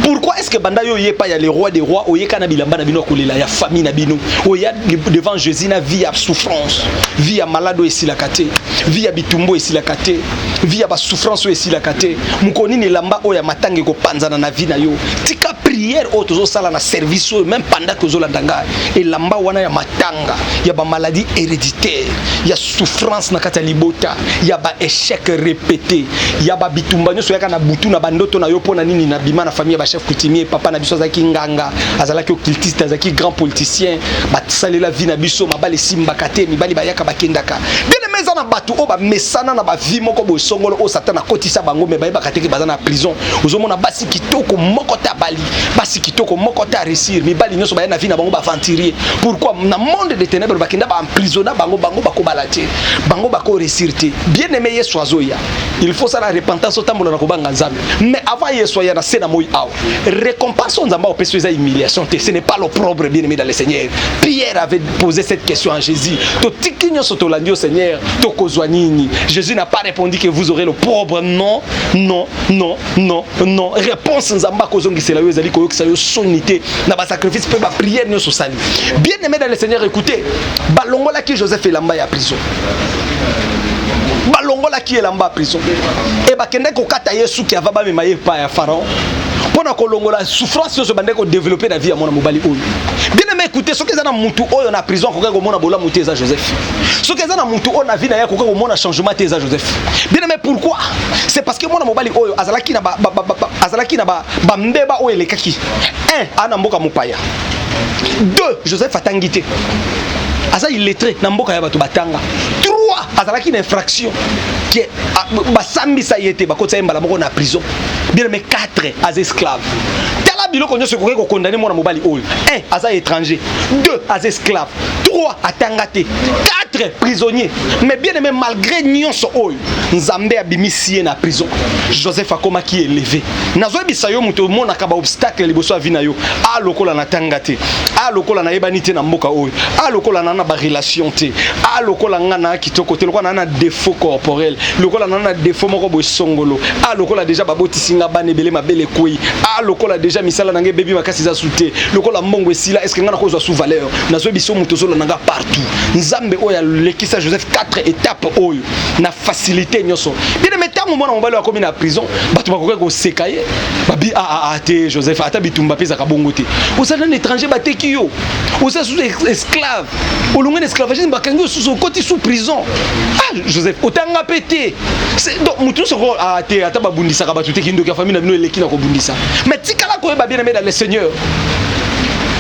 Pourquoi est-ce que banda yo yepa ya le roi des rois oyeka na bilamba na bino kolela ya famille na bino, oya devant Jésus na vie ya souffrance, vie ya malade oyo esilaka te, vie ya bitumbu oyo esilaka te, vie ya ba souffrance oyo esilaka te? Mokolo nini elamba oyo ya matanga ekopanzana na vie na yo? Tika prière oyo tozosala na service oyo, même pendant que ozolanda ngai, elamba wana ya matanga, ya ba maladie héréditaire, ya souffrance na kati ya libota, ya ba échec répété, ya ba bitumba nyonso yaka na butu na bandoto na yo. Mpo na nini nabima na famille ya ba chef coutumier? Papa na biso azalaki nganga, azalaki occultiste, azalaki grand politicien. Basalela vie na biso, mabali esimbaka te, mibali bayaka bakendaka. Bien aimé, eza na bato oyo bamesana na ba vie moko boye songolo oyo Satan akotisa bango, mais bayebaka te ke baza na prison. Ozomona basi kitoko moko te abali, basi kitoko moko te aréussir, mibali nyonso baya na vie na bango baaventurier. Pourquoi? Na monde de ténèbres bakenda baemprisonna bango, bango bakobala te, bango bakoréussir te. Bien aimé, Yesu azoya, il faut sala repentance, otambola na kobanga Nzambe. Mais avant Yesu aya na se na moi awa, récompense oyo Nzambe apesi eza humiliation te, ce n'est pas l'opprobre. Bien aimé dans le Seigneur, Pierre avait posé cette question à Jésus: totiki nyonso, tolandi yo Seigneur, tokozwa nini? Jésus n'a pas répondu que vous aurez l'opprobre. Non, non, non, non, non. Réponse Nzambe akozongisela yo ezali koyokisa yo soni te na basacrifice mpe baprière nyonso osali. Bien aimé dans le Seigneur, écoutez, balongolaki Joseph elamba ya prison, balongolaki elamba ya prison e bakendaki kokata ye suki ava bamema ye epai ya Pharaon mpo na kolongola souffrance nyonso bandeki kodévelopper na vie ya mwana mobali oyo. Bien aimé, écoutez, soki eza na mutu oyo na prison akoki komona bolamu te, eza Joseph. Soki eza na mutu oyo na vie na ye akoki komona changement te, eza Joseph. Bien aimé, pourquoi? C'est parce que mwana mobali oyo azalaki na azalaki na bambeba oyo elekaki. 1, aa na mboka mopaya. 2, Joseph atangi te, aza illettré na mboka ya bato batanga. 3, azalaki na infraction ke basambisa ye te, bakotisa ye mbala moko na prison. Bien aimé, 4, aza esclave. Tala biloko nyonso ekoki kokondane mwana mobali oyo: 1, aza étranger; 2, aza esclave; 3, atanga te; 4, prisonnier. Mais bien aimé, malgré nyonso oyo, Nzambe abimisi ye na prison, Joseph akomaki élevé. Nazoyebisa yo, moto omonaka baobstacle liboso ya vie na yo, a lokola natanga te, a lokola nayebani te na mboka oyo, a lokola na na barelation te, a lokola nga na kitoko te, lokola na na défaut corporel, lokola na na défaut moko boye songolo, a lokola déjà babotisi nga bana ebele, mabele ekwei, a lokola déjà misala na ngai ebebi makasi, eza su te, lokola mbongo esila, est ce que nga nakozwa su valeur? Nazoyebisa yo, moto ozolanda nga partout, Nzambe oyo alekisa Joseph 4 étape oyo na facilité nyonso. Bien aimé, ntango mwana mobali oyo akomi na prison, bato bakoki koseka ye, babi ah, ah, ah, te Joseph, ata bitumba mpe ezalaka bongo te. Ozali nani? Étranger, bateki yo, oza susu esclave, olongwe na esclavagisme, bakangi yo susu, okoti sous prison. Ah Joseph, otanga mpe te. Donc motu nyonso ko ah, te, ata babundisaka bato te, kindoki ya famille na bino eleki na kobundisa. Mais tikala koyeba, bien aimé dans le Seigneur,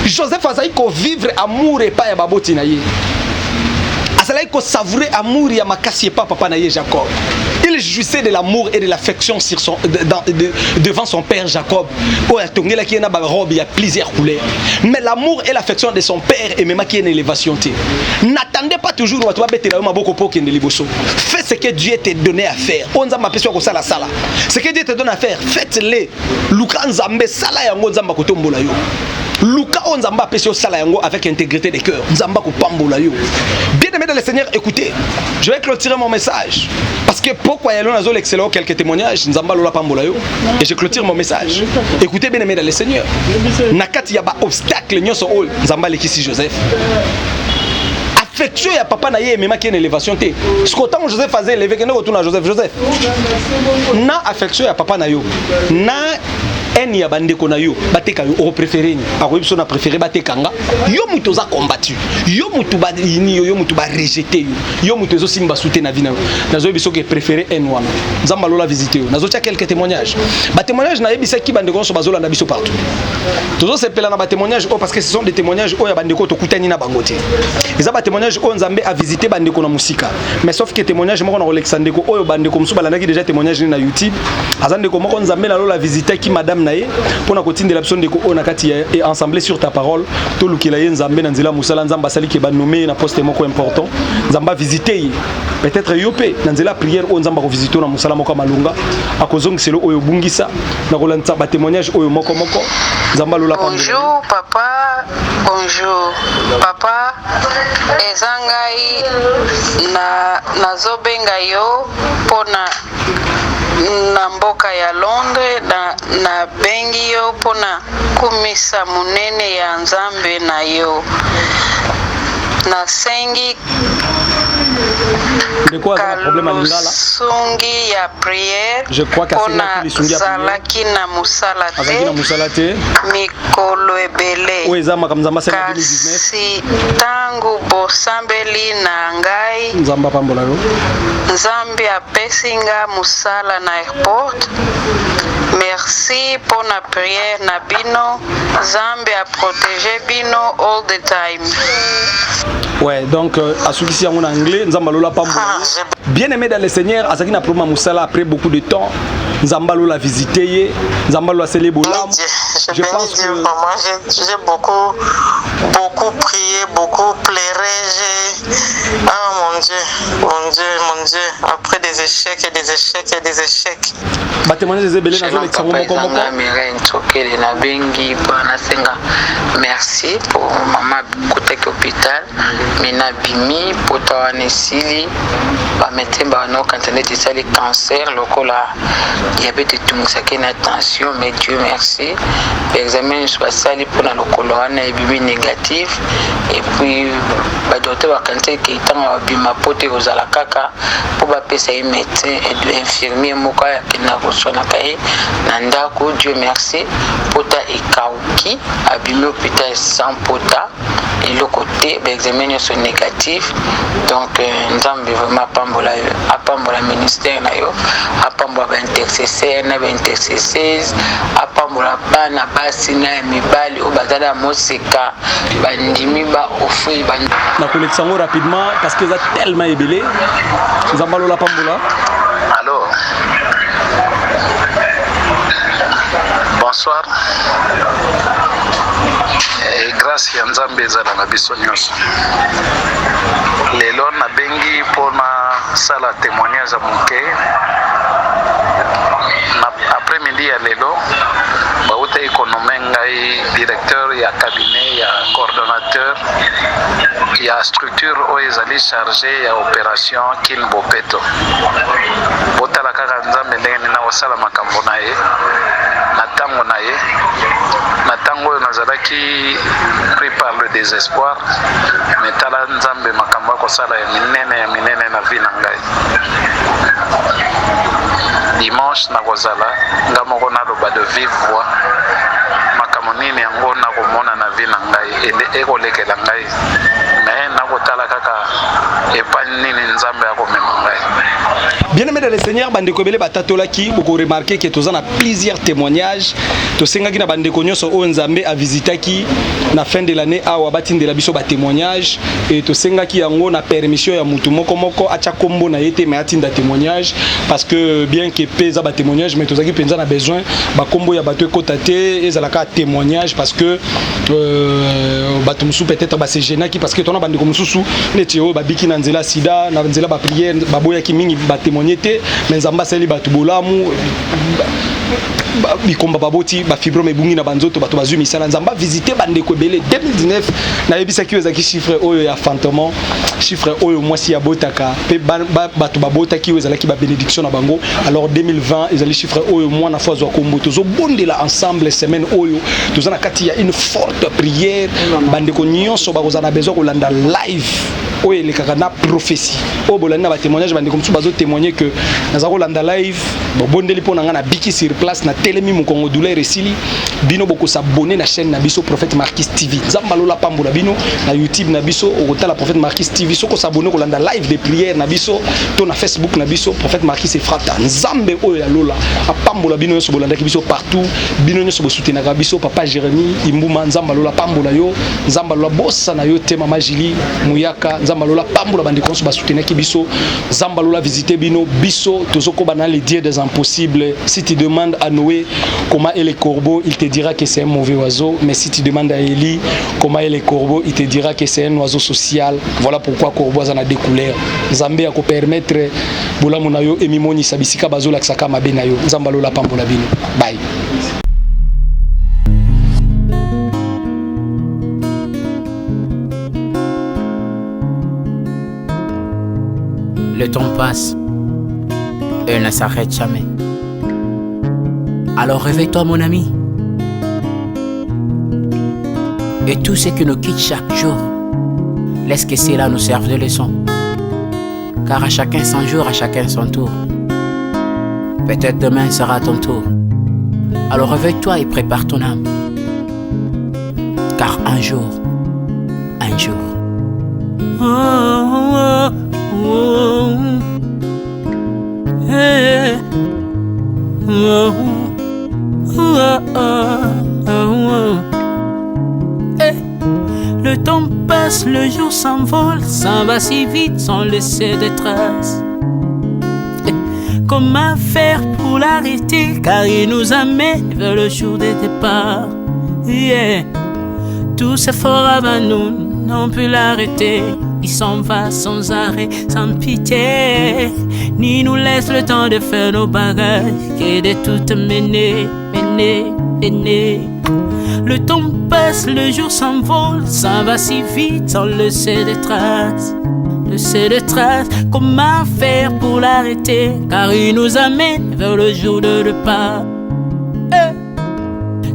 Joseph azali kovivre amour epai ya baboti na ye, azalaki kosavourer amour ya makasi epa papa na ye Jacob. Il jouissait de l'amour et de l'affection sur son, de, dans, de, devant son père Jacob oyo atongelaki ye na barobe ya plusieurs couleurs. Mais l'amour et l'affection de son père ememaki ye na élévation te. N'attendez pas toujours bato babetela yo maboko mpo okende liboso. Fais ce que Dieu te donné à faire. Oyo Nzambe apesi yo kosala, sala. Ce que Dieu te donne à faire, faites-le. Luka Nzambe, sala yango, Nzambe akotombola yo. Luka oyo Nzambe apesi osala yango avec intégrité de cœur. Nzambe akopambola yo. Bien aimé dans le Seigneur, écoutez, je vais clôturer mon message parce que pourquoi yalo nazo lexela quelques témoignages. Nzambe alola pambola yo et je clôture mon message. Écoutez, bien aimé dans le Seigneur, na kati ya ba obstacle nyonso oyo Nzambe alekisi Joseph, affection ya papa na ye ememaki ye na élévation te. Siko ntango Joseph aza élevé, kende kotuna Joseph: Joseph, na affection ya papa na yo na haine ya bandeko na yo bateka yo, okopréférer nini? Akoyebi biso: na préféré bateka nga. Yo moto oza combattu, yo moto bayini yo, yo moto barejeter yo, yo moto ezosimba su te na vie na yo, nazoyebi soki préféré haine wana. Nzambe alola visite yo. Nazotia quelques témoignages, batémoignage nayebisaki bandeko nyonso bazolanda biso partout. Tozosepela na batémoignage oyo parce que ce sont des témoignages oyo ya bandeko tokutani na bango te. Eza batémoignage oyo Nzambe avisite bandeko na mosika. Mais sauf que témoignage moko na kolekisa, ndeko oyo bandeko mosusu balandaki déjà témoignage na YouTube, aza ndeko moko Nzambe nalola avisitaki madame na ye mpona kotindela biso ndeko oyo na kati ya Ensemble sur ta parole. Tolukela ye Nzambe na nzela mosala. Nzambe asaliki banommer ye na poste moko important. Nzambe avisite ye. Peut-être yo mpe na nzela ya prière oyo, Nzambe akovisite na mosala moko ya malonga, akozongisela oyo obungisa. Na kolandisa batémoignage oyo moko moko, Nzambe alola. Bonjour papa, bonjour papa, eza ngai na nazobenga yo mpona na mboka ya Londres. Nabengi yo mpona kumisa monene ya Nzambe na yo. Nasengi Ndeko aza na problème ya lingala. Lisungi ya prière. Je crois mpona qu'asengaki lisungi ya prière. Zalaki na mosala Azalaki na te mosala te mikolo ebele. Oyo eza makambo Nzambe asali na 2019. Kasi ntango bosambeli na ngai, Nzambe apambola yo. Nzambe apesi nga mosala na airport. Merci mpona prière na bino. Nzambe aprotéger bino all the time. Ouais, donc asukisi yango na anglais. Nzambe alola pambola ye. Bien aimé dans le Seigneur, azalaki na problème ya mosala. Après beaucoup de temps, Nzambe alola visite ye, Nzambe alola asali ye bolamu. Dieu, je, Je bénis pense Dieu que vraiment. J'ai beaucoup, beaucoup prié, beaucoup pleuré. Ah mon Dieu, mon Dieu, mon Dieu. Après des échecs et des échecs et des échecs. Batémoignage eza ebele, Shalom nazolekisa yango papa, moko moko. Ezanga Mireille Ntokele. Nabengi mpo nasenga merci po mama akotaki hôpital me nabimi. Pota wana esili, bamédecin banokanisa neti esali cancer lokola diabète etungisaki na tension. Mais Dieu merci, baexamen nyonso basali mpona lokolo wana ebimi négatif. Et puis badocteur bakanisi eke ntango babima po te kozala kaka mpo bapesa ye médecin infirmier moko akenda koswanaka ye na ndako. Dieu merci, pota ekauki, abimi hôpital sans pota, eloko te, baexamen nyonso négatif. Donc Nzambe vraiment apambola yo, apambola ministère na yo, apambola baintercesseur na baintercesseuse, apambola bana basi na ya mibali oyo baza na moseka, bandimi baoffrir. Nakolekisa yango rapidement parce que eza tellement ebele. Nzambe alola pambola. Allô. Bonsoir. Eh, grâce ya Nzambe ezala na biso nyonso. Lelo nabengi mpona sala témoignage ya moke. Na après midi ya lelo, bautaki konommer ngai directeur ya cabinet ya coordonnateur ya structure oyo ezali chargé ya opération Kin Bopeto. Botala kaka Nzambe ndenge nini akosala makambo na ye na ntango na ye. Na ntango oyo nazalaki pris par le désespoir, mais tala Nzambe makambo akosala ya minene, ya minene na vie na ngai. Dimanche nakozala nga moko naloba de vive voix makambo nini yango nakomona na vie na ngai ekolekela ngai, mais nakotala kaka epai nini Nzambe akomema ngai. Bien aimé dans le Seigneur, bandeko ebele batatolaki. Bokoremarquer ke toza na plusieurs témoignages. Tosengaki na bandeko nyonso oyo Nzambe avisitaki na fin de l'année awa batindela biso batémoignage. E tosengaki yango na permission ya mutu moko moko atya kombo na ye te, mais atinda témoignage, parce que bien que mpe eza batémoignage, mais tozalaki mpenza na besoin bakombo ya bato ekota te, ezalaka témoignage, parce que bato mosusu peut-être basegênaki, parce que tona bandeko mosusu neti oyo babiki na nzela sida, na nzela baprière, baboyaki mingi batémoigne te, mais Nzambe asali bato bolamu. Bikomba baboti bafibrome ebungi na banzoto, bato bazwi misala. Nzambe avisite bandeko ebele. 2019 nayebisaki oyo ezalaki chiffre oyo ya fantôme, chiffre oyo mwasi abotaka mpe bato babotaki, oyo ezalaki babénédiction na bango. Alors 2020 ezali chiffre oyo mwana fo azwa kombo. Tozobondela ensemble semaine oyo, toza na kati ya une forte prière. Bandeko nyonso bakozala na besoin kolanda live oyo elekaka na prophétie oyo bolandi na batémoignage. Bandeko mosusu bazotémoigne que naza kolanda live, bobondeli mpo na ngai, nabiki sur place, natelemi, mokongo douleur esili. Bino bokosabonner na chaîne na biso Prophète Marquis TV. Nzambe alola pambola bino. Na YouTube na biso okotala Prophète Marquis TV. Soki osabonner, kolanda live de prière na biso to na Facebook na biso Prophète Marquis Efrata. Nzambe oyo ya lola apambola bino nyonso bolandaki biso partout, bino nyonso bosutenaka biso. Papa Jérémie Imbuma, Nzambe alola pambola yo. Nzambe alola bosana yo te. Mama Julie Muyaka, Nzambe alola pambola bandeko nyonso basutenaki biso. Nzambe alola visite bino. Biso tozokoba na le Dieu des impossibles. Si tu demandes à Noé comment est le corbeau, il te dira que c'est un mauvais oiseau, mais si tu demandes à Élie comment est le corbeau, il te dira que c'est un oiseau social. Voilà pourquoi corbeau aza na deux couleurs. Nzambe akopermettre bolamu na yo emimonisa bisika bazolakisaka mabe na yo. Nzambe alola pambola bino. Bye. Le temps passe et ne s'arrête jamais. Alors réveille-toi, mon ami. Et tout ce qui nous quitte chaque jour, laisse que cela nous serve de leçon. Car à chacun son jour, à chacun son tour. Peut-être demain sera ton tour. Alors réveille-toi et prépare ton âme. Car un jour, un jour. Oh. Hey. Oh. Hey. Le temps passe, le jour s'envole, s'en va si vite sans laisser de traces. Hey. Comment faire pour l'arrêter? Car il nous amène vers le jour des départs. Yeah. Tous ces forts avant nous n'ont pu l'arrêter. Il s'en va sans arrêt, sans pitié, ni nous laisse le temps de faire nos bagages et de tout mener, mener, mener. Le temps passe, le jour s'envole, s'en va si vite sans laisser de traces. Laisser de traces, comment faire pour l'arrêter? Car il nous amène vers le jour de départ. Hey.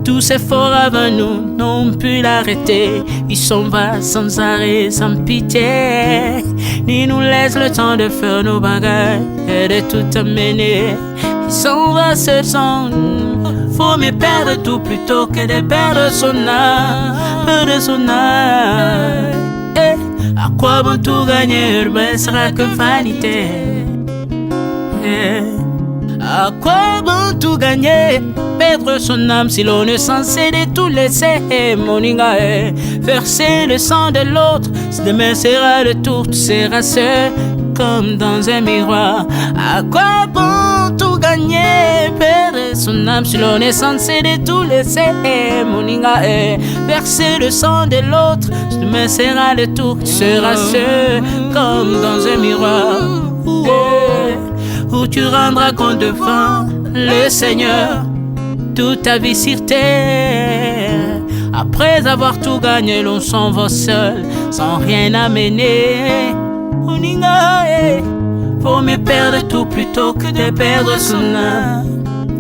Tous ces forts avant nous n'ont pu l'arrêter. Il s'en va sans arrêt, sans pitié, ni nous laisse le temps de faire nos bagages et de tout amener. Il s'en va seul sans. Faut mieux perdre tout plutôt que de perdre son âme, perdre son âme. Eh, à quoi bon tout gagner, mais sera que vanité. Eh, à quoi bon tout gagner, perdre son âme si l'on est censé de tout laisser, moninga, eh. Verser le sang de l'autre, demain sera le tour, tu seras seul comme dans un miroir. À quoi bon tout gagner, perdre son âme si l'on est censé de tout laisser, moninga, eh. Verser le sang de l'autre, demain sera le tour, tu seras seul comme dans un miroir. Eh, où tu rendras compte devant le Seigneur toute ta vie sur terre. Après avoir tout gagné, l'on s'en va seul, sans rien amener. Moninga, eh, faut mieux perdre tout plutôt que de perdre son âme.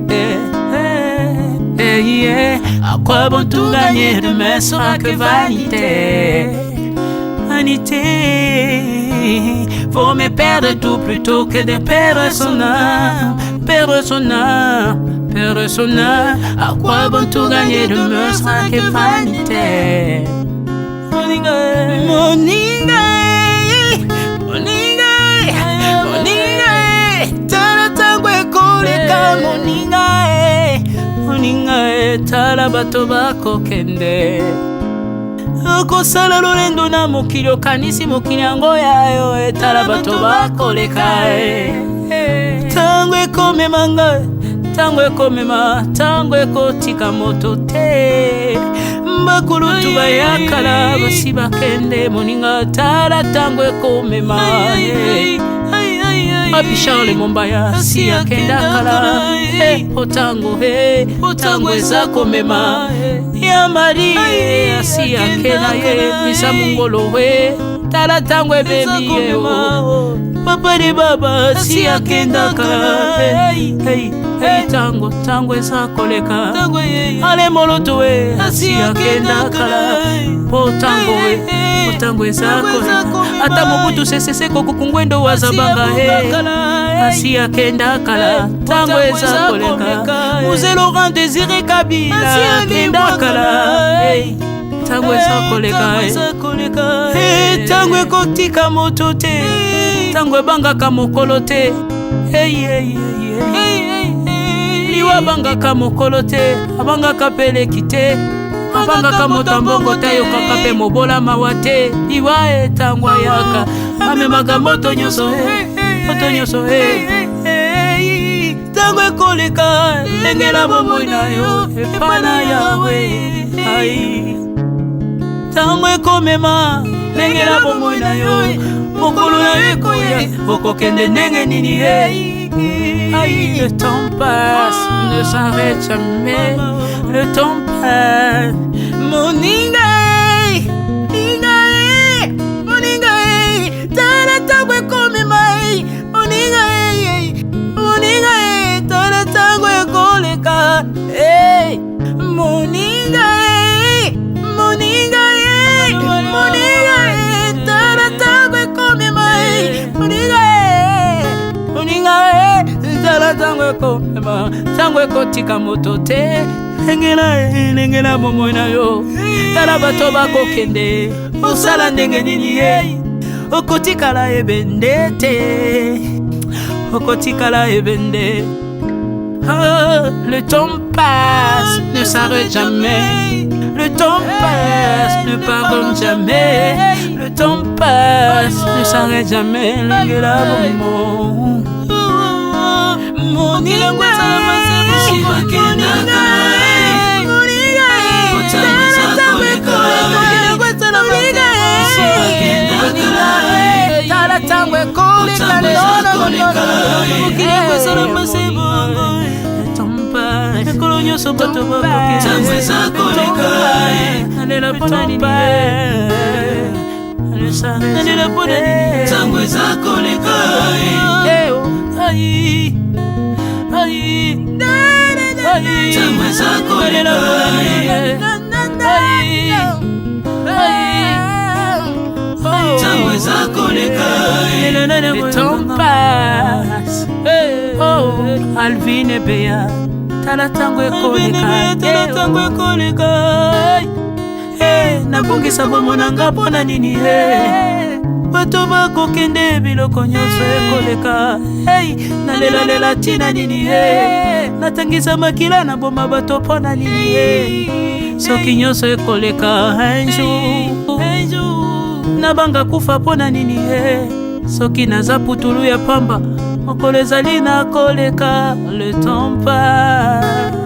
Eh, eh, eh, yeah. À quoi bon tout gagner, demain sera que vanité. Vanité. Faut mieux perdre tout plutôt que de perdre son âme. Perdre son âme, perdre son âme. À quoi bon tout gagner, demain sera que vanité. Moninga, moninga, moninga, moninga, tala tango ekoleka, moninga, moninga, tala bato bakokende. Okosala lolendo na mokili, okanisi mokili yango ya yo, etala bato bakoleka. Ntango ekomema ngai, ntango ekomema, ntango ekotika moto te. Bakulutu bayakala basi bakende, moninga, tala ntango ekomema. Papi Charles Mombaya si akenda kala. Po tango tango eza komema ya Marie asi akenda ye misa mongolo tala tango ebebi ye o. Papa de baba si akenda kala. Hey, hey, tango tango eza koleka ale moloto e asi akenda kala. Po tango e po tango eza koleka ata Mobutu Sese Seko Kuku Ngwendo wazabanga e asi akenda kala. Tango eza koleka Mzee Laurent Désiré Kabila akenda kala. Hey, tango eza koleka e tango ekotika moto te, tango ebangaka mokolo te. Hey, hey, hey, hey. Liwa abangaka mokolo te, abangaka peleki te, abangaka moto ya mbongo te, ayokaka mpe mobola mawa te. Liwa etango ayaka amemaka moto nyonso moto nyonso. Ntango ekoleka lengela bomoi na yo epa na Yawe. Ai, ntango ekomema lengela bomoi na yo, mokolo na yo ekoya okokende ndenge nini ye. Aïe, le temps passe, ne s'arrête jamais. Le temps passe. Moninga, ninga, moninga, tala tango ekomema. Moninga, moninga, tala tango ekoleka. Moninga, moninga, moninga, tala tango ekomema. Moninga, moninga, tala tango ekomema. Tango ekotika moto te, lengela lengela bomoi na yo. Tala bato bakokende, osala ndenge nini ye? Okotikala ebende te, okotikala ebende. Oh, le temps passe, ne s'arrête jamais. Le temps passe, ne pardonne jamais. Le temps passe, ne s'arrête jamais. Lengela bomoi. Moninga, tala tango ekoleka ekolo nyonso bato bakokenalela mpona nini? Nalela mpona nini? Ntango eza koleka. Ai, ai, ai, Ntango eza koleka. Ai, ai, Ntango eza koleka. Le temps passe. Oh, Alvin Ebeya, tala tango ekoleka, tala tango ekoleka. Nabongisa bomoi na nga mpona nini? Bato bakokende, biloko nyonso ekoleka. Hey, nalelalela ntina nini? Natangisa makila, naboma bato mpona nini? Soki nyonso ekoleka un jour, nabanga kufa mpona nini? Soki naza putulu ya pamba, mokolo ezali nakoleka. Le temps passe.